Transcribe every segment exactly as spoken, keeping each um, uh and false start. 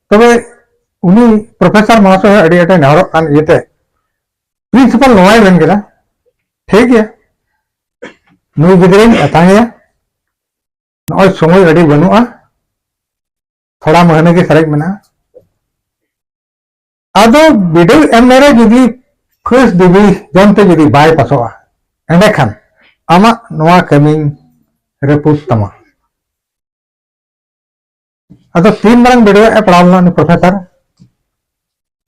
ᱛᱚᱵᱮ ᱩᱱᱤ ᱯᱨᱚᱯᱷᱮᱥᱚᱨ ᱢᱚᱦᱟᱥᱚᱭ ᱦᱚᱸ ᱟᱹᱰᱤ ᱟᱸᱴᱮ ᱱᱮᱦᱚᱨᱚᱜ ᱠᱟᱱ ᱤᱭᱟᱹᱛᱮ ᱯᱨᱤᱱᱥᱤᱯᱟᱞ ᱱᱚᱣᱟᱭ ᱢᱮᱱ ᱠᱮᱫᱟ, "ᱴᱷᱤᱠ ᱜᱮᱭᱟ, ᱱᱩᱭ ᱜᱤᱫᱽᱨᱟᱹᱧ ᱟᱛᱟᱝᱮᱭᱟ, ᱱᱚᱜᱼᱚᱭ ᱥᱚᱢᱚᱭ ᱟᱹᱰᱤ ᱵᱟᱹᱱᱩᱜᱼᱟ, ᱛᱷᱚᱲᱟ ᱢᱟᱹᱦᱱᱟᱹ ᱜᱮ ᱥᱟᱨᱮᱡ ᱢᱮᱱᱟᱜᱼᱟ, ᱟᱫᱚ ᱵᱤᱰᱟᱹᱣ ᱮᱢ ᱨᱮ ᱡᱩᱫᱤ ᱯᱷᱟᱨᱥᱴ ᱰᱤᱵᱤᱡᱚᱱ ᱛᱮ ᱡᱩᱫᱤ ᱵᱟᱭ ᱯᱟᱥᱚᱜᱼᱟ, ᱮᱸᱰᱮᱠᱷᱟᱱ ᱟᱢᱟᱜ ᱱᱚᱣᱟ ᱠᱟᱹᱢᱤᱧ ᱨᱟᱹᱯᱩᱫ ᱛᱟᱢᱟ᱾" ᱟᱫᱚ ᱛᱤᱱ ᱢᱟᱨᱟᱝ ᱵᱤᱰᱟᱹᱣ ᱮ ᱯᱟᱲᱟᱣ ᱞᱮᱱᱟ ᱩᱱᱤ ᱯᱨᱚᱯᱷᱮᱥᱚᱨ,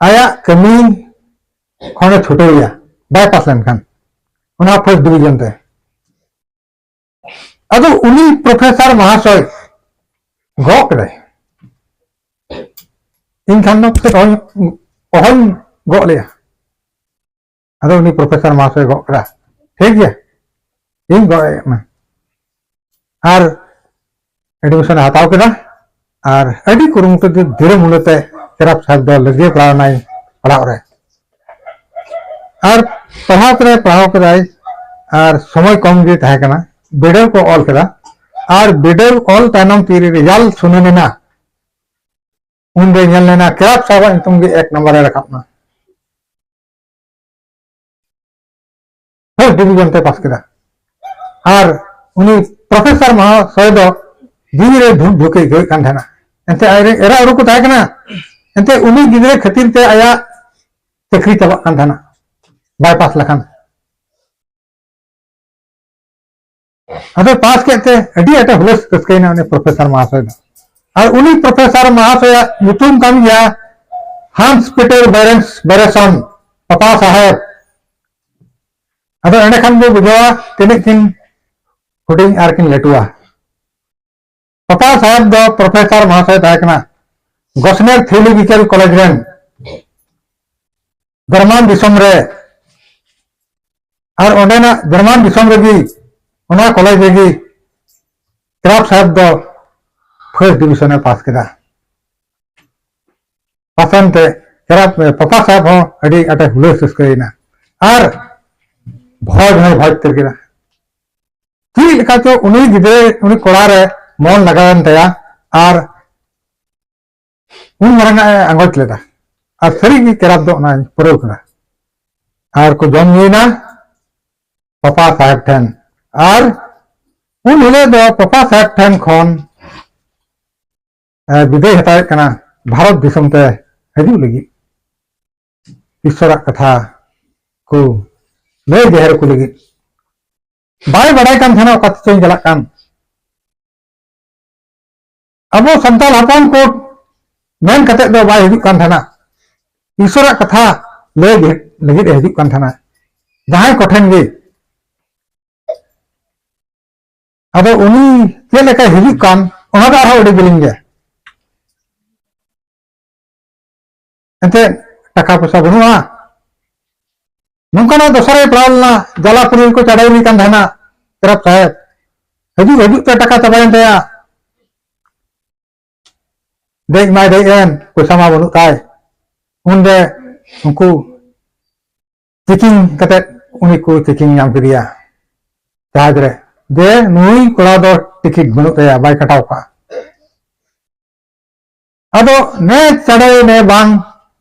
ᱟᱭᱟᱜ ᱠᱟᱹᱢᱤ ᱠᱷᱚᱱᱮ ᱪᱷᱩᱴᱟᱹᱣ ᱮᱭᱟ ᱵᱟᱭ ᱯᱟᱥ ᱞᱮᱱᱠᱷᱟᱱ, ᱚᱱᱟ ᱯᱷᱟᱨᱥᱴ ᱰᱤᱵᱤᱡᱚᱱ ᱛᱮ᱾ ᱟᱫᱚ ᱩᱱᱤ ᱯᱨᱚᱯᱷᱮᱥᱚᱨ ᱢᱚᱦᱟᱥᱚᱭ ᱜᱚᱜ ᱠᱮᱫᱟᱭ, ᱤᱧ ᱠᱷᱟᱱ ᱫᱚ ᱯᱟᱥᱮᱡ ᱚᱦᱚᱧ, ᱚᱦᱚᱧ ᱜᱚᱜ ᱞᱮᱭᱟ᱾ ᱟᱫᱚ ᱩᱱᱤ ᱯᱨᱚᱯᱷᱮᱥᱚᱨ ᱢᱚᱦᱟᱥᱚᱭ ᱜᱚᱜ ᱠᱮᱫᱟ, "ᱴᱷᱤᱠ ᱜᱮᱭᱟ, ᱤᱧ ᱜᱚᱜ ᱮᱫ ᱢᱮ᱾" ᱟᱨ ᱮᱰᱢᱤᱥᱚᱱᱮ ᱦᱟᱛᱟᱣ ᱠᱮᱫᱟ᱾ ᱟᱨ ᱟᱹᱰᱤ ᱠᱩᱨᱩᱢᱩᱴᱩ ᱛᱮ ᱫᱤᱲᱟᱹ ᱢᱩᱲᱟᱹ ᱛᱮ ᱠᱮᱨᱟᱯ ᱥᱟᱦᱮᱵᱽ ᱫᱚ ᱞᱟᱹᱜᱤᱭᱟᱹ ᱯᱟᱲᱟᱣ ᱮᱱᱟᱭ ᱯᱟᱲᱦᱟᱜ ᱨᱮ᱾ ᱟᱨ ᱯᱟᱲᱦᱟᱣ ᱠᱮᱫᱟᱭ, ᱯᱟᱲᱦᱟᱣ ᱠᱮᱫᱟᱭ, ᱟᱨ ᱥᱚᱢᱚᱭ ᱠᱚᱢ ᱜᱮ ᱛᱟᱦᱮᱸ ᱠᱟᱱᱟ᱾ ᱵᱤᱰᱟᱹᱣ ᱠᱚ ᱚᱞ ᱠᱮᱫᱟ᱾ ᱟᱨ ᱵᱤᱰᱟᱹᱣ ᱚᱞ ᱛᱟᱭᱱᱚᱢ ᱛᱤᱨᱮ ᱨᱮᱡᱟᱞᱴ ᱥᱩᱱᱟᱹ ᱞᱮᱱᱟ, ᱩᱱᱨᱮ ᱧᱮᱞ ᱞᱮᱱᱟ ᱠᱮᱨᱟᱯ ᱥᱟᱦᱮᱵᱟᱜ ᱧᱩᱛᱩᱢ ᱜᱮ ᱮᱠ ᱱᱚᱢᱵᱚᱨ ᱨᱮ ᱨᱟᱠᱟᱵ ᱮᱱᱟ᱾ ᱯᱷᱟᱨᱥᱴ ᱰᱤᱵᱤᱡᱚᱱ ᱛᱮ ᱯᱟᱥ ᱠᱮᱫᱟ᱾ ᱟᱨ ᱩᱱᱤ ᱯᱨᱚᱯᱷᱮᱥᱚᱨ ᱢᱚᱦᱟᱥᱚᱭ ᱫᱚ ᱡᱤᱣᱤ ᱨᱮ ᱫᱷᱩᱠ ᱫᱷᱩᱠ ᱮ ᱟᱹᱭᱠᱟᱹᱣᱮᱫ ᱠᱟᱱ ᱛᱟᱦᱮᱱᱟ᱾ ᱮᱱᱛᱮ ᱟᱡᱨᱮᱱ ᱮᱨᱟ ᱩᱨᱩ ᱠᱚ ᱛᱟᱦᱮᱸ ᱠᱟᱱᱟ, ᱮᱱᱛᱮ ᱩᱱᱤ ᱜᱤᱫᱽᱨᱟᱹ ᱠᱷᱟᱹᱛᱤᱨ ᱛᱮ ᱟᱭᱟᱜ ᱪᱟᱹᱠᱨᱤ ᱪᱟᱵᱟᱜ ᱠᱟᱱ ᱛᱟᱦᱮᱱᱟ ᱵᱟᱭ ᱯᱟᱥ ᱞᱮᱠᱷᱟᱱ᱾ ᱟᱫᱚᱭ ᱯᱟᱥ ᱠᱮᱫ ᱛᱮ ᱟᱹᱰᱤ ᱟᱸᱴᱮ ᱦᱩᱞᱟᱹᱥ ᱨᱟᱹᱥᱠᱟᱹᱭᱮᱱᱟ ᱩᱱᱤ ᱯᱨᱚᱯᱷᱮᱥᱚᱨ ᱢᱚᱦᱟᱥᱚᱭ ᱫᱚ᱾ ᱟᱨ ᱩᱱᱤ ᱯᱨᱚᱯᱷᱮᱥᱚᱨ ᱢᱚᱦᱟᱥᱚᱭᱟᱜ ᱧᱩᱛᱩᱢ ᱠᱟᱱ ᱜᱮᱭᱟ ᱦᱟᱱᱥ ᱯᱤᱴᱟᱨ ᱵᱮᱨᱮᱱᱥ ᱵᱮᱨᱮᱥᱚᱱ, ᱯᱟᱯᱟ ᱥᱟᱦᱮᱵᱽ᱾ ᱟᱫᱚ ᱮᱸᱰᱮᱠᱷᱟᱱ ᱵᱚ ᱵᱩᱡᱷᱟᱹᱣᱟ ᱛᱤᱱᱟᱹᱜ ᱠᱤᱱ ᱦᱩᱰᱤᱧ ᱟᱨ ᱠᱤᱱ ᱞᱟᱹᱴᱩᱣᱟ᱾ ᱯᱟᱯᱟ ᱥᱟᱦᱮᱵᱽ ᱫᱚ ᱯᱨᱚᱯᱷᱮᱥᱚᱨ ᱢᱚᱦᱟᱥᱚᱭ ᱛᱟᱦᱮᱸ ᱠᱟᱱᱟ ᱜᱚᱥᱱᱮᱨ ᱛᱷᱤᱭᱳᱞᱚᱡᱤᱠᱮᱞ ᱠᱚᱞᱮᱡᱽ ᱨᱮᱱ, ᱡᱟᱨᱢᱟᱱ ᱫᱤᱥᱚᱢ ᱨᱮ᱾ ᱟᱨ ᱚᱸᱰᱮᱱᱟᱜ ᱡᱟᱨᱢᱟᱱ ᱫᱤᱥᱚᱢ ᱨᱮᱜᱮ, ᱚᱱᱟ ᱠᱚᱞᱮᱡᱽ ᱨᱮᱜᱮ ᱠᱮᱨᱟᱯ ᱥᱟᱦᱮᱵᱽ ᱫᱚ ᱯᱷᱟᱨᱥᱴ ᱰᱤᱵᱤᱡᱚᱱ ᱮ ᱯᱟᱥ ᱠᱮᱫᱟ᱾ ᱯᱟᱥᱮᱱ ᱛᱮ ᱠᱮᱨᱟᱯ, ᱯᱟᱯᱟ ᱥᱟᱦᱮᱵᱽ ᱦᱚᱸ ᱟᱹᱰᱤ ᱟᱸᱴᱮ ᱦᱩᱞᱟᱹᱥ ᱨᱟᱹᱥᱠᱟᱹᱭᱮᱱᱟ᱾ ᱟᱨ ᱵᱷᱚᱡᱽ ᱦᱚᱸᱭ ᱵᱷᱚᱡᱽ ᱩᱛᱟᱹᱨ ᱠᱮᱫᱟ᱾ ᱪᱮᱫ ᱞᱮᱠᱟ ᱪᱚ ᱩᱱᱤ ᱜᱤᱫᱽᱨᱟᱹ, ᱩᱱᱤ ᱠᱚᱲᱟ ᱨᱮ ᱢᱚᱱ ᱞᱟᱜᱟᱣᱮᱱ ᱛᱟᱭᱟ᱾ ᱟᱨ ᱩᱱ ᱢᱟᱨᱟᱝ ᱟᱜ ᱮ ᱟᱸᱜᱚᱪ ᱞᱮᱫᱟ᱾ ᱟᱨ ᱥᱟᱹᱨᱤ ᱜᱮ ᱠᱮᱨᱟᱯ ᱫᱚ ᱚᱱᱟᱧ ᱯᱩᱨᱟᱹᱣ ᱠᱮᱫᱟ᱾ ᱟᱨ ᱠᱚ ᱡᱚᱢ ᱧᱩᱭᱮᱱᱟ ᱯᱟᱯᱟ ᱥᱟᱦᱮᱵ ᱴᱷᱮᱱ᱾ ᱟᱨ ᱩᱱ ᱦᱤᱞᱳᱜ ᱫᱚ ᱯᱟᱯᱟ ᱥᱟᱦᱮᱵ ᱴᱷᱮᱱ ᱠᱷᱚᱱ ᱮ, ᱵᱤᱫᱟᱹᱭ ᱦᱟᱛᱟᱣᱮᱫ ᱠᱟᱱᱟ ᱵᱷᱟᱨᱚᱛ ᱫᱤᱥᱚᱢ ᱛᱮ ᱦᱤᱡᱩᱜ ᱞᱟᱹᱜᱤᱫ, ᱤᱥᱥᱚᱨᱟᱜ ᱠᱟᱛᱷᱟ ᱠᱚ ᱞᱟᱹᱭ ᱡᱟᱦᱮᱨ ᱠᱚ ᱞᱟᱹᱜᱤᱫ᱾ ᱵᱟᱭ ᱵᱟᱲᱟᱭ ᱠᱟᱱ ᱛᱟᱦᱮᱱᱟ ᱚᱠᱟ ᱛᱮᱪᱚᱧ ᱪᱟᱞᱟᱜ ᱠᱟᱱ᱾ ᱟᱵᱚ ᱥᱟᱱᱛᱟᱲ ᱦᱚᱯᱚᱱ ᱠᱚ ᱢᱮᱱ ᱠᱟᱛᱮ ᱫᱚ ᱵᱟᱭ ᱦᱤᱡᱩᱜ ᱠᱟᱱ ᱛᱟᱦᱮᱱᱟ, ᱤᱥᱥᱚᱨᱟᱜ ᱠᱟᱛᱷᱟ ᱞᱟᱹᱭ ᱞᱟᱹᱜᱤᱫ ᱮ ᱦᱤᱡᱩᱜ ᱠᱟᱱ ᱛᱟᱦᱮᱱᱟ ᱡᱟᱦᱟᱸᱭ ᱠᱚᱴᱷᱮᱱ ᱜᱮ᱾ ᱟᱫᱚ ᱩᱱᱤ ᱪᱮᱫ ᱞᱮᱠᱟᱭ ᱦᱤᱡᱩᱜ ᱠᱟᱱ, ᱚᱱᱟ ᱫᱚ ᱟᱨᱦᱚᱸ ᱟᱹᱰᱤ ᱡᱮᱞᱮᱧ ᱜᱮᱭᱟ᱾ ᱮᱱᱛᱮᱫ ᱴᱟᱠᱟ ᱯᱚᱭᱥᱟ ᱵᱟᱹᱱᱩᱜᱼᱟ᱾ ᱱᱚᱝᱠᱟᱱᱟᱜ ᱫᱚᱥᱟᱨ ᱨᱮ ᱯᱟᱲᱟᱣ ᱞᱮᱱᱟ, ᱡᱟᱞᱟᱯᱩᱨᱤ ᱨᱮᱠᱚ ᱪᱟᱰᱟᱣ ᱮᱫᱮ ᱠᱟᱱ ᱛᱟᱦᱮᱱᱟ ᱯᱮᱨᱟᱵᱽ ᱥᱟᱦᱮᱵᱽ᱾ ᱦᱤᱡᱩᱜ ᱦᱤᱡᱩᱜ ᱛᱮ ᱴᱟᱠᱟ ᱪᱟᱵᱟᱭᱮᱱ ᱛᱟᱭᱟ᱾ ᱫᱮᱡ ᱢᱟᱭ ᱫᱮᱡ ᱮᱱ, ᱯᱚᱭᱥᱟ ᱢᱟ ᱵᱟᱹᱱᱩᱜ ᱛᱟᱭ᱾ ᱩᱱᱨᱮ ᱩᱱᱠᱩ ᱪᱮᱠᱤᱝ ᱠᱟᱛᱮᱫ ᱩᱱᱤ ᱠᱚ ᱪᱮᱠᱤᱝ ᱧᱟᱢ ᱠᱮᱫᱮᱭᱟ ᱡᱟᱦᱟᱡᱽ ᱨᱮ, ᱡᱮ ᱱᱩᱭ ᱠᱚᱲᱟ ᱫᱚ ᱴᱤᱠᱤᱴ ᱵᱟᱹᱱᱩᱜ ᱛᱟᱭᱟ, ᱵᱟᱭ ᱠᱟᱴᱟᱣ ᱠᱟᱜᱼᱟ᱾ ᱟᱫᱚ ᱱᱮ ᱪᱟᱰᱮ ᱱᱮ ᱵᱟᱝ,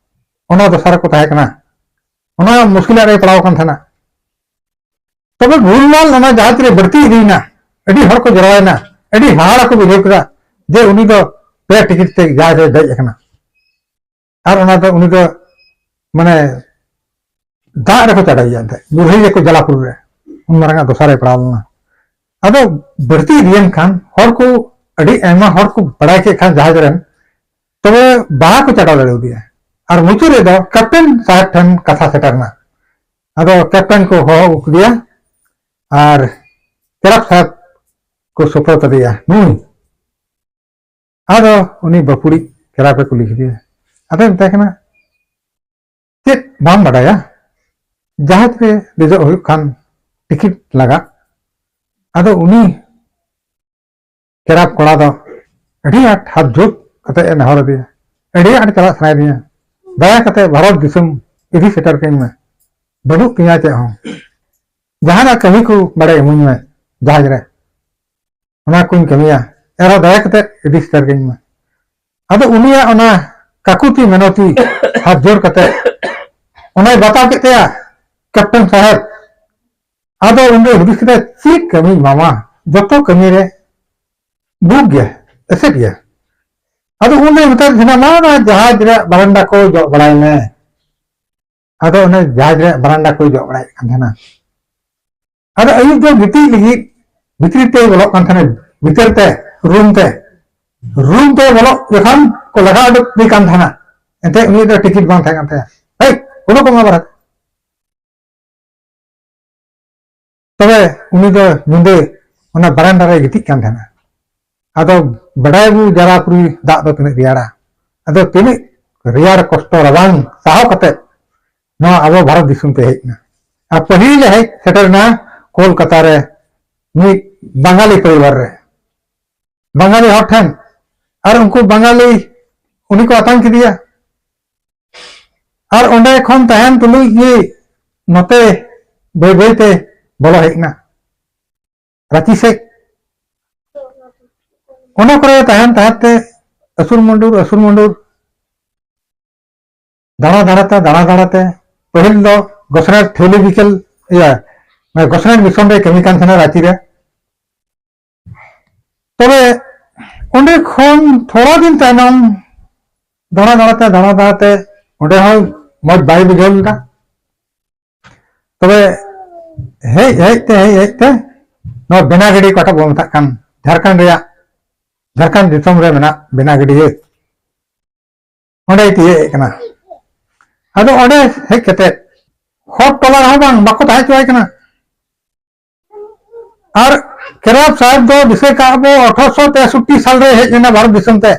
ᱚᱱᱟ ᱫᱚᱥᱟ ᱨᱮᱠᱚ ᱛᱟᱦᱮᱸ ᱠᱟᱱᱟ, ᱚᱱᱟ ᱢᱩᱥᱠᱤᱞᱟᱜ ᱨᱮᱭ ᱯᱟᱲᱟᱣ ᱟᱠᱟᱱ ᱛᱟᱦᱮᱱᱟ᱾ ᱛᱚᱵᱮ ᱜᱩᱞᱢᱟᱞ ᱚᱱᱟ ᱡᱟᱦᱟᱡᱽ ᱨᱮ ᱵᱟᱹᱲᱛᱤ ᱤᱫᱤᱭᱮᱱᱟ, ᱟᱹᱰᱤ ᱦᱚᱲ ᱠᱚ ᱡᱟᱨᱣᱟᱭᱮᱱᱟ, ᱟᱹᱰᱤ ᱦᱟᱦᱟᱲᱟ ᱠᱚ ᱵᱩᱡᱷᱟᱹᱣ ᱠᱮᱫᱟ ᱡᱮ ᱩᱱᱤ ᱫᱚ ᱯᱮ ᱴᱤᱠᱤᱴ ᱛᱮ ᱡᱟᱦᱟᱡᱽ ᱨᱮ ᱫᱮᱡ ᱟᱠᱟᱱᱟ᱾ ᱟᱨ ᱚᱱᱟ ᱫᱚ ᱩᱱᱤ ᱫᱚ ᱢᱟᱱᱮ ᱫᱟᱜ ᱨᱮᱠᱚ ᱪᱟᱰᱚᱭᱮᱭᱟ, ᱮᱱᱛᱮᱫ ᱧᱩᱨᱦᱟᱹᱭᱮᱭᱟᱠᱚ ᱡᱟᱞᱟᱯᱩᱨ ᱨᱮ, ᱩᱱ ᱢᱟᱨᱟᱝ ᱟᱜ ᱫᱚᱥᱟᱨ ᱨᱮ ᱯᱟᱲᱟᱣ ᱞᱮᱱᱟ᱾ ᱟᱫᱚ ᱵᱟᱹᱲᱛᱤ ᱤᱫᱤᱭᱮᱱ ᱠᱷᱟᱱ ᱦᱚᱲ ᱠᱚ, ᱟᱹᱰᱤ ᱟᱭᱢᱟ ᱦᱚᱲ ᱠᱚ ᱵᱟᱲᱟᱭ ᱠᱮᱫ ᱠᱷᱟᱱ ᱡᱟᱦᱟᱡᱽ ᱨᱮᱱ, ᱛᱚᱵᱮ ᱵᱟᱠᱚ ᱪᱟᱰᱚ ᱫᱟᱲᱮᱭᱟᱫᱮᱭᱟ᱾ ᱟᱨ ᱢᱩᱪᱟᱹᱫ ᱨᱮᱫᱚ ᱠᱮᱯᱴᱮᱱ ᱥᱟᱦᱮᱵᱽ ᱴᱷᱮᱱ ᱠᱟᱛᱷᱟ ᱥᱮᱴᱮᱨ ᱮᱱᱟ᱾ ᱟᱫᱚ ᱠᱮᱯᱴᱮᱱ ᱠᱚ ᱦᱚᱦᱚ ᱟᱹᱜᱩ ᱠᱮᱫᱮᱭᱟ ᱟᱨ ᱠᱮᱨᱟᱯ ᱥᱟᱦᱮᱵᱽ ᱠᱚ ᱥᱚᱯᱨᱚᱫ ᱟᱫᱮᱭᱟ ᱱᱩᱭ᱾ ᱟᱫᱚ ᱩᱱᱤ ᱵᱟᱹᱯᱩᱲᱤᱡ ᱠᱮᱨᱟᱯ ᱮ ᱠᱩᱞᱤ ᱠᱮᱫᱮᱭᱟ᱾ ᱟᱫᱚᱭ ᱢᱮᱛᱟᱭ ᱠᱟᱱᱟ, "ᱪᱮᱫ ᱵᱟᱢ ᱵᱟᱰᱟᱭᱟ? ᱡᱟᱦᱟᱡᱽ ᱨᱮ ᱫᱮᱡᱚᱜ ᱦᱩᱭᱩᱜ ᱠᱷᱟᱱ ᱴᱤᱠᱤᱴ ᱞᱟᱜᱟᱜ?" ᱟᱫᱚ ᱩᱱᱤ ᱠᱮᱨᱟᱯ ᱠᱚᱲᱟ ᱫᱚ ᱟᱹᱰᱤ ᱟᱸᱴ ᱦᱟᱛ ᱡᱳᱨ ᱠᱟᱛᱮ ᱮ ᱱᱮᱦᱚᱨ ᱟᱫᱮᱭᱟ, "ᱟᱹᱰᱤ ᱟᱸᱴ ᱪᱟᱞᱟᱜ ᱥᱟᱱᱟᱭᱮᱫᱤᱧᱟ, ᱫᱟᱭᱟ ᱠᱟᱛᱮ ᱵᱷᱟᱨᱚᱛ ᱫᱤᱥᱚᱢ ᱤᱫᱤ ᱥᱮᱴᱮᱨ ᱠᱟᱹᱧ ᱢᱮ, ᱵᱟᱹᱱᱩᱜ ᱛᱤᱧᱟ ᱪᱮᱫ ᱦᱚᱸ, ᱡᱟᱦᱟᱱᱟᱜ ᱠᱟᱹᱢᱤ ᱠᱚ ᱵᱟᱲᱟᱭ ᱤᱢᱟᱹᱧ ᱢᱮ ᱡᱟᱦᱟᱡᱽ ᱨᱮ, ᱚᱱᱟ ᱠᱚᱧ ᱠᱟᱹᱢᱤᱭᱟ, ᱮᱱᱨᱮᱦᱚᱸ ᱫᱟᱭᱟ ᱠᱟᱛᱮ ᱤᱫᱤ ᱥᱮᱴᱮᱨ ᱠᱟᱹᱧ ᱢᱮ᱾" ᱟᱫᱚ ᱩᱱᱤᱭᱟᱜ ᱚᱱᱟ ᱠᱟᱠᱩᱛᱤ ᱢᱮᱱᱚᱛᱤ ᱦᱟᱛ ᱡᱳᱲ ᱠᱟᱛᱮ ᱚᱱᱟᱭ ᱵᱟᱛᱟᱣ ᱠᱮᱫ ᱛᱟᱭᱟ ᱠᱮᱯᱴᱮᱱ ᱥᱟᱦᱮᱵᱽ᱾ ᱟᱫᱚ ᱩᱱᱤ ᱦᱩᱫᱤᱥ ᱠᱮᱫᱟᱭ, "ᱪᱮᱫ ᱠᱟᱹᱢᱤ ᱢᱟᱢᱟ, ᱡᱚᱛᱚ ᱠᱟᱹᱢᱤ ᱨᱮ ᱵᱩᱠ ᱜᱮ, ᱮᱥᱮᱫ ᱜᱮ?" ᱟᱫᱚ ᱩᱱᱤ ᱢᱮᱛᱟᱭ ᱠᱟᱱᱟ, "ᱢᱟ ᱚᱱᱟ ᱡᱟᱦᱟᱡᱽ ᱨᱮᱭᱟᱜ ᱵᱟᱨᱟᱱᱰᱟ ᱠᱚ ᱡᱚᱜ ᱵᱟᱲᱟᱭ ᱢᱮ᱾" ᱟᱫᱚ ᱚᱱᱮ ᱡᱟᱦᱟᱡᱽ ᱨᱮᱭᱟᱜ ᱵᱟᱨᱟᱱᱰᱟ ᱠᱚᱭ ᱡᱚᱜ ᱵᱟᱲᱟᱭᱮᱫ ᱠᱟᱱ ᱛᱟᱦᱮᱱᱟ᱾ ᱟᱫᱚ ᱟᱹᱭᱩᱵ ᱫᱚ ᱜᱤᱛᱤᱡ ᱞᱟᱹᱜᱤᱫ ᱵᱷᱤᱛᱨᱤ ᱛᱮᱭ ᱵᱚᱞᱚᱜ ᱠᱟᱱ ᱛᱟᱦᱮᱱᱟ, ᱵᱷᱤᱛᱟᱹᱨ ᱛᱮ, ᱨᱩᱢ ᱛᱮ᱾ ᱨᱩᱢ ᱛᱮ ᱵᱚᱞᱚᱜ ᱡᱚᱠᱷᱚᱱ ᱠᱚ ᱞᱟᱜᱟ ᱩᱰᱩᱠ ᱮᱫᱮ ᱠᱟᱱ ᱛᱟᱦᱮᱱᱟ, ᱮᱱᱛᱮ ᱩᱱᱤᱭᱟᱜ ᱫᱚ ᱴᱤᱠᱤᱴ ᱵᱟᱝ ᱛᱟᱦᱮᱸ ᱠᱟᱱ ᱛᱟᱭᱟ᱾ "ᱦᱮᱭ, ᱩᱰᱩᱠᱚᱜ ᱢᱮ ᱵᱟᱨᱦᱮ ᱛᱮ᱾" ᱛᱚᱵᱮ ᱩᱱᱤ ᱫᱚ ᱧᱤᱫᱟᱹ ᱚᱱᱟ ᱵᱟᱨᱟᱱᱰᱟ ᱨᱮᱭ ᱜᱤᱛᱤᱡ ᱠᱟᱱ ᱛᱟᱦᱮᱱᱟ᱾ ᱟᱫᱚ ᱵᱟᱰᱟᱭ ᱵᱚ ᱡᱟᱨᱟᱯᱩᱨᱤ ᱫᱟᱜ ᱫᱚ ᱛᱤᱱᱟᱹᱜ ᱨᱮᱭᱟᱲᱟ, ᱟᱫᱚ ᱛᱤᱱᱟᱹᱜ ᱨᱮᱭᱟᱲ ᱠᱚᱥᱴᱚ ᱨᱟᱵᱟᱝ ᱥᱟᱦᱟᱣ ᱠᱟᱛᱮ ᱱᱚᱣᱟ ᱟᱵᱚ ᱵᱷᱟᱨᱚᱛ ᱫᱤᱥᱚᱢ ᱛᱮ ᱦᱮᱡ ᱮᱱᱟ᱾ ᱟᱨ ᱯᱟᱹᱦᱤᱞ ᱮ ᱦᱮᱡ ᱥᱮᱴᱮᱨ ᱮᱱᱟ ᱠᱳᱞᱠᱟᱛᱟ ᱨᱮ ᱢᱤᱫ ᱵᱟᱝᱜᱟᱞᱤ ᱯᱚᱨᱤᱵᱟᱨ ᱨᱮ, ᱵᱟᱝᱜᱟᱞᱤ ᱦᱚᱲ ᱴᱷᱮᱱ᱾ ᱟᱨ ᱩᱱᱠᱩ ᱵᱟᱝᱜᱟᱞᱤ ᱩᱱᱤ ᱠᱚ ᱟᱛᱟᱝ ᱠᱮᱫᱮᱭᱟ᱾ ᱟᱨ ᱚᱸᱰᱮ ᱠᱷᱚᱱ ᱛᱟᱦᱮᱱ ᱛᱩᱞᱩᱡ ᱜᱮ ᱱᱚᱛᱮ ᱵᱟᱹᱭ ᱵᱟᱹᱭ ᱛᱮ ᱵᱚᱞᱚ ᱦᱮᱡ ᱮᱱᱟ ᱨᱟᱸᱪᱤ ᱥᱮᱫ᱾ ᱚᱱᱟ ᱠᱚᱨᱮ ᱛᱟᱦᱮᱱ ᱛᱟᱦᱮᱸ ᱛᱮ ᱟᱹᱥᱩᱨ ᱢᱩᱰᱩᱨ, ᱟᱹᱥᱩᱨ ᱢᱩᱰᱩᱨ, ᱫᱟᱬᱟ ᱫᱟᱬᱟ ᱛᱮ, ᱫᱟᱬᱟ ᱫᱟᱬᱟ ᱛᱮ, ᱯᱟᱹᱦᱤᱞ ᱫᱚ ᱜᱚᱥᱱᱟᱰ ᱛᱷᱤᱭᱳᱞᱚᱡᱤᱠᱮᱞ, ᱤᱭᱟᱹ, ᱢᱟᱱᱮ ᱜᱚᱥᱱᱟᱰ ᱢᱤᱥᱚᱱ ᱨᱮ ᱠᱟᱹᱢᱤ ᱠᱟᱱ ᱛᱟᱦᱮᱱᱟ ᱨᱟᱸᱪᱤ ᱨᱮ᱾ ᱛᱚᱵᱮ ᱚᱸᱰᱮ ᱠᱷᱚᱱ ᱛᱷᱚᱲᱟ ᱫᱤᱱ ᱛᱟᱭᱱᱚᱢ ᱫᱟᱬᱟ ᱫᱟᱬᱟ ᱛᱮ, ᱫᱟᱬᱟ ᱫᱟᱬᱟ ᱛᱮ ᱚᱸᱰᱮ ᱦᱚᱸ ᱢᱚᱡᱽ ᱵᱟᱭ ᱵᱩᱡᱷᱟᱹᱣ ᱞᱮᱫᱟ᱾ ᱛᱚᱵᱮ ᱦᱮᱡ ᱦᱮᱡ ᱛᱮ, ᱦᱮᱡ ᱦᱮᱡ ᱛᱮ ᱱᱚᱣᱟ ᱵᱮᱱᱟᱜᱟᱹᱰᱤ, ᱚᱠᱟᱴᱟᱜ ᱵᱚᱱ ᱢᱮᱛᱟᱜ ᱠᱟᱱ ᱡᱷᱟᱲᱠᱷᱚᱸᱰ ᱨᱮᱭᱟᱜ, ᱡᱷᱟᱲᱠᱷᱚᱸᱰ ᱫᱤᱥᱚᱢ ᱨᱮ ᱢᱮᱱᱟᱜ ᱵᱮᱱᱟᱜᱟᱹᱰᱤᱭᱟᱹ, ᱚᱸᱰᱮᱭ ᱛᱤᱭᱟᱹᱜ ᱮᱫ ᱠᱟᱱᱟ᱾ ᱟᱫᱚ ᱚᱸᱰᱮ ᱦᱮᱡ ᱠᱟᱛᱮ ᱦᱚᱲ ᱴᱚᱞᱟ ᱨᱮᱦᱚᱸ ᱵᱟᱝ, ᱵᱟᱠᱚ ᱛᱟᱦᱮᱸ ᱦᱚᱪᱚᱣᱟᱭ ᱠᱟᱱᱟ᱾ ᱟᱨ ᱠᱮᱨᱟᱵ ᱥᱟᱦᱮᱵ ᱫᱚ ᱫᱤᱥᱟᱹ ᱠᱟᱜ ᱵᱚ ᱟᱴᱷᱨᱚᱥᱚ ᱛᱮᱥᱚᱴᱴᱤ ᱥᱟᱞ ᱨᱮ ᱦᱮᱡ ᱞᱮᱱᱟ ᱵᱷᱟᱨᱚᱛ ᱫᱤᱥᱚᱢ ᱛᱮ᱾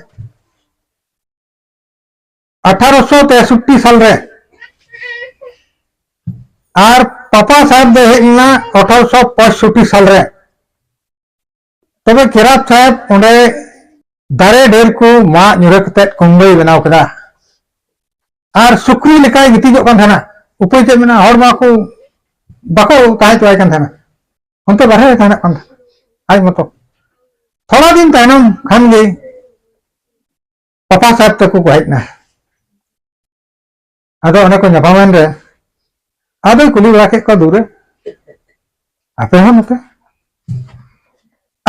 ᱟᱴᱷᱟᱨᱚᱥᱚ ᱛᱮᱥᱚᱴᱴᱤ ᱥᱟᱞ ᱨᱮ᱾ ᱟᱨ ᱯᱟᱯᱟ ᱥᱟᱦᱮᱵ ᱫᱚ ᱦᱮᱡ ᱞᱮᱱᱟ ᱟᱴᱷᱟᱨᱚᱥᱚ ᱯᱚᱸᱭᱥᱚᱴᱴᱤ ᱥᱟᱞ ᱨᱮ᱾ ᱛᱚᱵᱮ ᱠᱮᱨᱟᱵ ᱥᱟᱦᱮᱵ ᱚᱸᱰᱮ ᱫᱟᱨᱮ ᱰᱟᱹᱨ ᱠᱚ ᱢᱟᱜ ᱧᱩᱨᱟᱹ ᱠᱟᱛᱮ ᱠᱩᱢᱵᱟᱹᱭ ᱵᱮᱱᱟᱣ ᱠᱮᱫᱟ᱾ ᱟᱨ ᱥᱩᱠᱨᱤ ᱞᱮᱠᱟᱭ ᱜᱤᱛᱤᱡᱚᱜ ᱠᱟᱱ ᱛᱟᱦᱮᱱᱟ᱾ ᱩᱯᱟᱹᱭ ᱪᱮᱫ ᱢᱮᱱᱟᱜᱼᱟ? ᱦᱚᱲ ᱢᱟ ᱠᱚ ᱵᱟᱠᱚ ᱛᱟᱦᱮᱸ ᱦᱚᱪᱚᱣᱟᱭ ᱠᱟᱱ ᱛᱟᱦᱮᱱᱟ᱾ ᱚᱱᱛᱮ ᱵᱟᱨᱦᱮ ᱨᱮ ᱛᱟᱦᱮᱱᱚᱜ ᱠᱟᱱ ᱛᱟᱦᱮᱱᱟ ᱟᱡ ᱢᱚᱛᱚ᱾ ᱛᱷᱚᱲᱟ ᱫᱤᱱ ᱛᱟᱭᱱᱚᱢ ᱠᱷᱟᱱ ᱜᱮ ᱯᱟᱯᱟ ᱥᱟᱦᱮᱵ ᱛᱟᱠᱚ ᱠᱚ ᱦᱮᱡ ᱮᱱᱟ᱾ ᱟᱫᱚ ᱚᱱᱮ ᱠᱚ ᱧᱟᱯᱟᱢᱮᱱ ᱨᱮ ᱟᱫᱚᱭ ᱠᱩᱞᱤ ᱵᱟᱲᱟ ᱠᱮᱫ ᱠᱚᱣᱟ, "ᱫᱩᱨᱮ, ᱟᱯᱮ ᱦᱚᱸ ᱱᱚᱛᱮ?"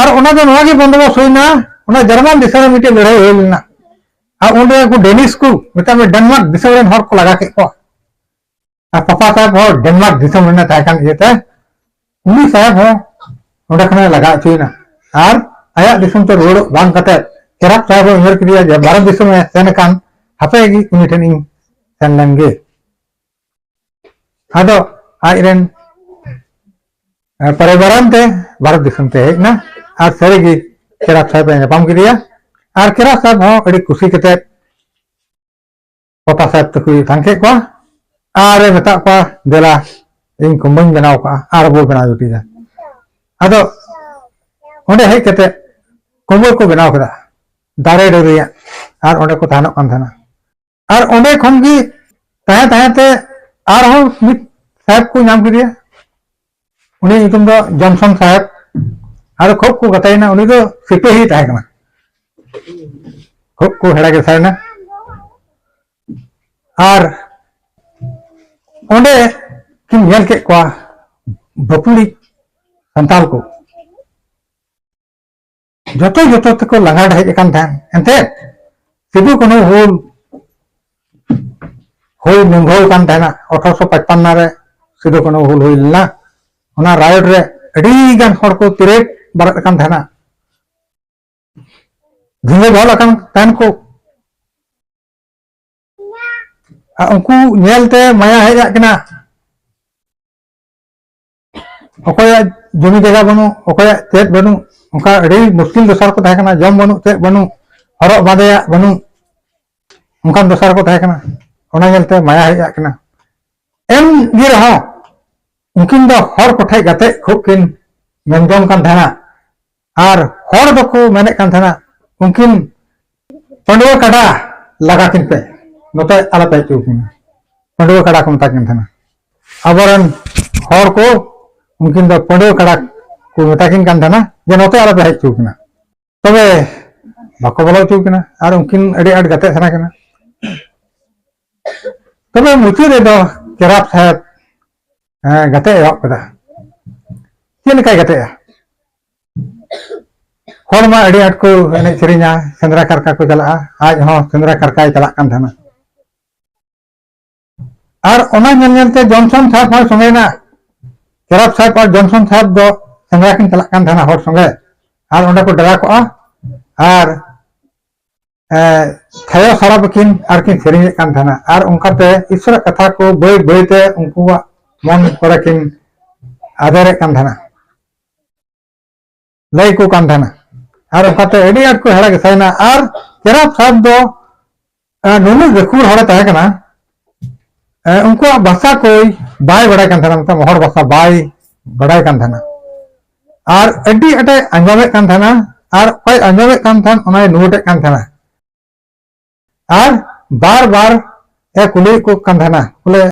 ᱟᱨ ᱚᱱᱟ ᱫᱚ ᱱᱚᱣᱟ ᱜᱮ ᱵᱚᱱᱫᱚᱵᱚᱥ ᱦᱩᱭᱱᱟ, ᱚᱱᱟ ᱡᱟᱨᱢᱟᱱ ᱫᱤᱥᱚᱢ ᱨᱮ ᱢᱤᱫᱴᱮᱡ ᱞᱟᱹᱲᱦᱟᱹᱭ ᱦᱩᱭ ᱞᱮᱱᱟ᱾ ᱟᱨ ᱚᱸᱰᱮ ᱩᱱᱠᱩ ᱰᱮᱱᱤᱥ ᱠᱚ, ᱢᱮᱛᱟᱜ ᱢᱮ, ᱰᱮᱱᱢᱟᱨᱠ ᱫᱤᱥᱚᱢ ᱨᱮᱱ ᱦᱚᱲ ᱠᱚ ᱞᱟᱜᱟ ᱠᱮᱫ ᱠᱚᱣᱟ᱾ ᱟᱨ ᱯᱟᱯᱟ ᱥᱟᱦᱮᱵ ᱦᱚᱸ ᱰᱮᱱᱢᱟᱨᱠ ᱫᱤᱥᱚᱢ ᱨᱮᱱᱮ ᱛᱟᱦᱮᱸ ᱠᱟᱱ ᱤᱭᱟᱹᱛᱮ, ᱩᱱᱤ ᱥᱟᱦᱮᱵ ᱦᱚᱸ ᱚᱸᱰᱮ ᱠᱷᱚᱱᱮ ᱞᱟᱜᱟ ᱦᱚᱪᱚᱭᱮᱱᱟ᱾ ᱟᱨ ᱟᱭᱟᱜ ᱫᱤᱥᱚᱢ ᱛᱮ ᱨᱩᱣᱟᱹᱲᱚᱜ ᱵᱟᱝ ᱠᱟᱛᱮ, ᱠᱮᱨᱟᱯ ᱥᱟᱦᱮᱵ ᱮ ᱩᱭᱦᱟᱹᱨ ᱠᱮᱫᱮᱭᱟ ᱡᱮ ᱵᱷᱟᱨᱚᱛ ᱫᱤᱥᱚᱢ ᱮ ᱥᱮᱱ ᱟᱠᱟᱱ, ᱦᱟᱯᱮ ᱜᱮ ᱩᱱᱤ ᱴᱷᱮᱱ ᱤᱧ ᱥᱮᱱ ᱞᱮᱱ ᱜᱮ᱾ ᱟᱫᱚ ᱟᱡ ᱨᱮᱱ, ᱮ, ᱯᱚᱨᱤᱵᱟᱨᱟᱱ ᱛᱮ ᱵᱷᱟᱨᱚᱛ ᱫᱤᱥᱚᱢ ᱛᱮ ᱦᱮᱡ ᱮᱱᱟ᱾ ᱟᱨ ᱥᱟᱹᱨᱤᱜᱮ ᱠᱮᱨᱟᱯ ᱥᱟᱦᱮᱵ ᱮ ᱧᱟᱯᱟᱢ ᱠᱮᱫᱮᱭᱟ᱾ ᱟᱨ ᱠᱮᱨᱟᱯ ᱥᱟᱦᱮᱵ ᱦᱚᱸ ᱟᱹᱰᱤ ᱠᱩᱥᱤ ᱠᱟᱛᱮ ᱯᱟᱯᱟ ᱥᱟᱦᱮᱵ ᱛᱟᱠᱚᱭ ᱛᱟᱝ ᱠᱮᱫ ᱠᱚᱣᱟ ᱟᱨ ᱮ ᱢᱮᱛᱟᱫ ᱠᱚᱣᱟ, "ᱫᱮᱞᱟ, ᱤᱧ ᱠᱩᱢᱵᱟᱹᱧ ᱵᱮᱱᱟᱣ ᱠᱟᱜᱼᱟ, ᱟᱨ ᱵᱚ ᱵᱮᱱᱟᱣ ᱡᱩᱴᱤᱡᱟ᱾" ᱟᱫᱚ ᱚᱸᱰᱮ ᱦᱮᱡ ᱠᱟᱛᱮ ᱠᱩᱢᱵᱟᱹ ᱠᱚ ᱵᱮᱱᱟᱣ ᱠᱮᱫᱟ, ᱫᱟᱨᱮ ᱰᱟᱹᱨᱤᱭᱟᱜ, ᱟᱨ ᱚᱸᱰᱮ ᱠᱚ ᱛᱟᱦᱮᱱᱚᱜ ᱠᱟᱱ ᱛᱟᱦᱮᱱᱟ᱾ ᱟᱨ ᱚᱸᱰᱮ ᱠᱷᱚᱱ ᱜᱮ ᱛᱟᱦᱮᱸ ᱛᱟᱦᱮᱸ ᱛᱮ ᱟᱨᱦᱚᱸ ᱢᱤᱫ ᱥᱟᱦᱮᱵ ᱠᱚ ᱧᱟᱢ ᱠᱮᱫᱮᱭᱟ᱾ ᱩᱱᱤᱭᱟᱜ ᱧᱩᱛᱩᱢ ᱫᱚ ᱡᱚᱱᱥᱚᱱ ᱥᱟᱦᱮᱵ᱾ ᱟᱫᱚ ᱠᱷᱩᱵ ᱠᱚ ᱜᱟᱛᱮᱭᱮᱱᱟ᱾ ᱩᱱᱤ ᱫᱚ ᱥᱤᱯᱟᱹᱦᱤ ᱛᱟᱦᱮᱸ ᱠᱟᱱᱟ, ᱠᱷᱩᱵ ᱠᱚ ᱦᱮᱲᱟ ᱜᱮᱥᱟᱭᱮᱱᱟ᱾ ᱟᱨ ᱚᱸᱰᱮ ᱠᱤᱱ ᱧᱮᱞ ᱠᱮᱫ ᱠᱚᱣᱟ ᱵᱟᱯᱩᱲᱤ ᱥᱟᱱᱛᱟᱞ ᱠᱚ, ᱡᱚᱛᱚ ᱡᱚᱛᱚ ᱛᱮᱠᱚ ᱞᱟᱸᱜᱟ ᱦᱮᱡ ᱟᱠᱟᱱ ᱛᱟᱦᱮᱸᱫ᱾ ᱮᱱᱛᱮᱫ ᱥᱤᱫᱩ ᱠᱟᱹᱱᱦᱩ ᱦᱩᱞ ᱦᱩᱭ ᱱᱩᱝᱜᱷᱟᱹᱣ ᱠᱟᱱ ᱛᱟᱦᱮᱱᱟ, ᱟᱴᱷᱨᱚᱥᱚ ᱯᱟᱸᱪᱯᱟᱱᱱᱚ ᱨᱮ ᱥᱤᱫᱩ ᱠᱟᱹᱱᱦᱩ ᱦᱩᱞ ᱦᱩᱭ ᱞᱮᱱᱟ᱾ ᱚᱱᱟ ᱨᱟᱭᱚᱴ ᱨᱮ ᱟᱹᱰᱤ ᱜᱟᱱ ᱦᱚᱲ ᱠᱚ ᱛᱤᱨᱮᱫ ᱵᱟᱲᱟᱜ ᱠᱟᱱ ᱛᱟᱦᱮᱱᱟ, ᱡᱷᱤᱸᱜᱟᱹ ᱡᱷᱚᱞ ᱟᱠᱟᱱ ᱛᱟᱦᱮᱱ ᱠᱚ᱾ ᱟᱨ ᱩᱱᱠᱩ ᱧᱮᱞᱛᱮ ᱢᱟᱭᱟ ᱦᱮᱡ ᱟᱫ ᱠᱤᱱᱟ᱾ ᱚᱠᱚᱭᱟᱜ ᱡᱚᱢᱤ ᱡᱟᱭᱜᱟ ᱵᱟᱹᱱᱩᱜ, ᱚᱠᱚᱭᱟᱜ ᱪᱮᱫ ᱵᱟᱹᱱᱩᱜ, ᱚᱱᱠᱟ ᱟᱹᱰᱤ ᱢᱩᱥᱠᱤᱞ ᱫᱚᱥᱟ ᱨᱮᱠᱚ ᱛᱟᱦᱮᱸ ᱠᱟᱱᱟ᱾ ᱡᱚᱢ ᱵᱟᱹᱱᱩᱜ, ᱪᱮᱫ ᱵᱟᱹᱱᱩᱜ, ᱦᱚᱨᱚᱜ ᱵᱟᱸᱫᱮᱭᱟᱜ ᱵᱟᱹᱱᱩᱜ, ᱚᱱᱠᱟᱱ ᱫᱚᱥᱟ ᱨᱮᱠᱚ ᱛᱟᱦᱮᱸ ᱠᱟᱱᱟ᱾ ᱚᱱᱟ ᱧᱮᱞᱛᱮ ᱢᱟᱭᱟ ᱦᱮᱡ ᱟᱫ ᱠᱤᱱᱟ᱾ ᱮᱱ ᱜᱮ ᱨᱮᱦᱚᱸ ᱩᱱᱠᱤᱱ ᱫᱚ ᱦᱚᱲ ᱠᱚᱴᱷᱮᱡ ᱜᱟᱛᱮ ᱠᱷᱩᱵ ᱠᱤᱱ ᱢᱮᱱ ᱡᱚᱝ ᱠᱟᱱ ᱛᱟᱦᱮᱱᱟ᱾ ᱟᱨ ᱦᱚᱲ ᱫᱚᱠᱚ ᱢᱮᱱᱮᱫ ᱠᱟᱱ ᱛᱟᱦᱮᱱᱟ, ᱩᱱᱠᱤᱱ ᱯᱟᱺᱰᱣᱟᱹ ᱠᱟᱰᱟ ᱞᱟᱜᱟ ᱠᱤᱱ ᱯᱮ, ᱱᱚᱛᱮ ᱟᱞᱚᱯᱮ ᱦᱮᱡ ᱦᱚᱪᱚ ᱠᱤᱱᱟ᱾ ᱯᱟᱺᱰᱣᱟᱹ ᱠᱟᱰᱟ ᱠᱚ ᱢᱮᱛᱟ ᱠᱤᱱ ᱛᱟᱦᱮᱱᱟ᱾ ᱟᱵᱚᱨᱮᱱ ᱦᱚᱲ ᱠᱚ ᱩᱱᱠᱤᱱ ᱫᱚ ᱯᱟᱺᱰᱣᱟᱹ ᱠᱟᱰᱟ ᱠᱚ ᱢᱮᱛᱟ ᱠᱤᱱ ᱠᱟᱱ ᱛᱟᱦᱮᱱᱟ, ᱡᱮ ᱱᱚᱛᱮ ᱟᱞᱚᱯᱮ ᱦᱮᱡ ᱦᱚᱪᱚ ᱠᱤᱱᱟ᱾ ᱛᱚᱵᱮ ᱵᱟᱠᱚ ᱵᱚᱞᱚ ᱦᱚᱪᱚ ᱠᱤᱱᱟ᱾ ᱟᱨ ᱩᱱᱠᱤᱱ ᱟᱹᱰᱤ ᱟᱸᱴ ᱜᱟᱛᱮᱜ ᱥᱟᱱᱟ ᱠᱤᱱᱟ᱾ ᱛᱚᱵᱮ ᱢᱩᱪᱟᱹᱫ ᱨᱮᱫᱚ ᱪᱮᱨᱟᱯ ᱥᱟᱦᱮᱵᱽ, ᱦᱮᱸ, ᱜᱟᱛᱮ ᱮᱦᱚᱵ ᱠᱮᱫᱟ᱾ ᱪᱮᱫ ᱞᱮᱠᱟᱭ ᱜᱟᱛᱮᱜᱼᱟ? ᱦᱚᱲ ᱢᱟ ᱟᱹᱰᱤ ᱟᱸᱴ ᱠᱚ ᱮᱱᱮᱡ ᱥᱮᱨᱮᱧᱟ, ᱥᱮᱸᱫᱽᱨᱟ ᱠᱟᱨᱠᱟ ᱠᱚ ᱪᱟᱞᱟᱜᱼᱟ, ᱟᱡ ᱦᱚᱸ ᱥᱮᱸᱫᱽᱨᱟ ᱠᱟᱨᱠᱟᱭ ᱪᱟᱞᱟᱜ ᱠᱟᱱ ᱛᱟᱦᱮᱱᱟ᱾ ᱟᱨ ᱚᱱᱟ ᱧᱮᱞ ᱧᱮᱞ ᱛᱮ ᱡᱚᱱᱥᱚᱱ ᱥᱟᱦᱮᱵᱽ ᱦᱚᱸᱭ ᱥᱚᱸᱜᱮᱭᱮᱱᱟ᱾ ᱪᱮᱨᱟᱯ ᱥᱟᱦᱮᱵᱽ ᱟᱨ ᱡᱚᱱᱥᱚᱱ ᱥᱟᱦᱮᱵᱽ ᱫᱚ ᱥᱮᱸᱫᱽᱨᱟ ᱠᱤᱱ ᱪᱟᱞᱟᱜ ᱠᱟᱱ ᱛᱟᱦᱮᱱᱟ ᱦᱚᱲ ᱥᱚᱸᱜᱮ, ᱟᱨ ᱚᱸᱰᱮ ᱠᱚ ᱰᱮᱨᱟ ᱠᱚᱜᱼᱟ᱾ ᱟᱨ ᱮ, ᱛᱷᱟᱭᱚ ᱥᱟᱨᱟᱯ ᱠᱤᱱ ᱟᱨ ᱠᱤᱱ ᱥᱮᱨᱮᱧᱮᱫ ᱠᱟᱱ ᱛᱟᱦᱮᱱᱟ᱾ ᱟᱨ ᱚᱱᱠᱟᱛᱮ ᱤᱥᱚᱨᱟᱜ ᱠᱟᱛᱷᱟ ᱠᱚ ᱵᱟᱹᱭ ᱵᱟᱹᱭᱛᱮ ᱩᱱᱠᱩᱣᱟᱜ ᱢᱚᱱ ᱠᱚᱨᱮ ᱠᱤᱱ ᱟᱫᱮᱨᱮᱫ ᱠᱟᱱ ᱛᱟᱦᱮᱱᱟ, ᱞᱟᱹᱭ ᱟᱠᱚ ᱠᱟᱱ ᱛᱟᱦᱮᱱᱟ᱾ ᱟᱨ ᱚᱱᱠᱟᱛᱮ ᱟᱹᱰᱤ ᱟᱸᱴ ᱠᱚ ᱦᱮᱲᱟ ᱜᱮᱥᱟᱭᱮᱱᱟ᱾ ᱟᱨ ᱪᱮᱨᱟᱯ ᱥᱟᱦᱮᱵᱽ ᱫᱚ, ᱮ, ᱱᱩᱱᱟᱹᱜ ᱜᱟᱹᱠᱷᱩᱲ ᱦᱚᱲᱮ ᱛᱟᱦᱮᱸ ᱠᱟᱱᱟ, ᱮ, ᱩᱱᱠᱩᱣᱟᱜ ᱵᱷᱟᱥᱟ ᱠᱚᱭ ᱵᱟᱭ ᱵᱟᱲᱟᱭ ᱠᱟᱱ ᱛᱟᱦᱮᱱᱟ, ᱢᱚᱛᱞᱚᱵ ᱦᱚᱲ ᱵᱷᱟᱥᱟ ᱵᱟᱭ ᱵᱟᱲᱟᱭ ᱠᱟᱱ ᱛᱟᱦᱮᱱᱟ᱾ ᱟᱨ ᱟᱹᱰᱤ ᱟᱸᱴᱮ ᱟᱸᱡᱚᱢᱮᱫ ᱠᱟᱱ ᱛᱟᱦᱮᱱᱟ, ᱟᱨ ᱚᱠᱚᱭ ᱟᱸᱡᱚᱢᱮᱫ ᱠᱟᱱ ᱛᱟᱦᱮᱱ ᱚᱱᱟᱭ ᱱᱳᱴᱮᱫ ᱠᱟᱱ ᱛᱟᱦᱮᱱᱟ᱾ ᱟᱨ ᱵᱟᱨ ᱵᱟᱨ ᱮ ᱠᱩᱞᱤᱭᱮᱫ ᱠᱚ ᱠᱟᱱ ᱛᱟᱦᱮᱱᱟ, ᱵᱚᱞᱮ,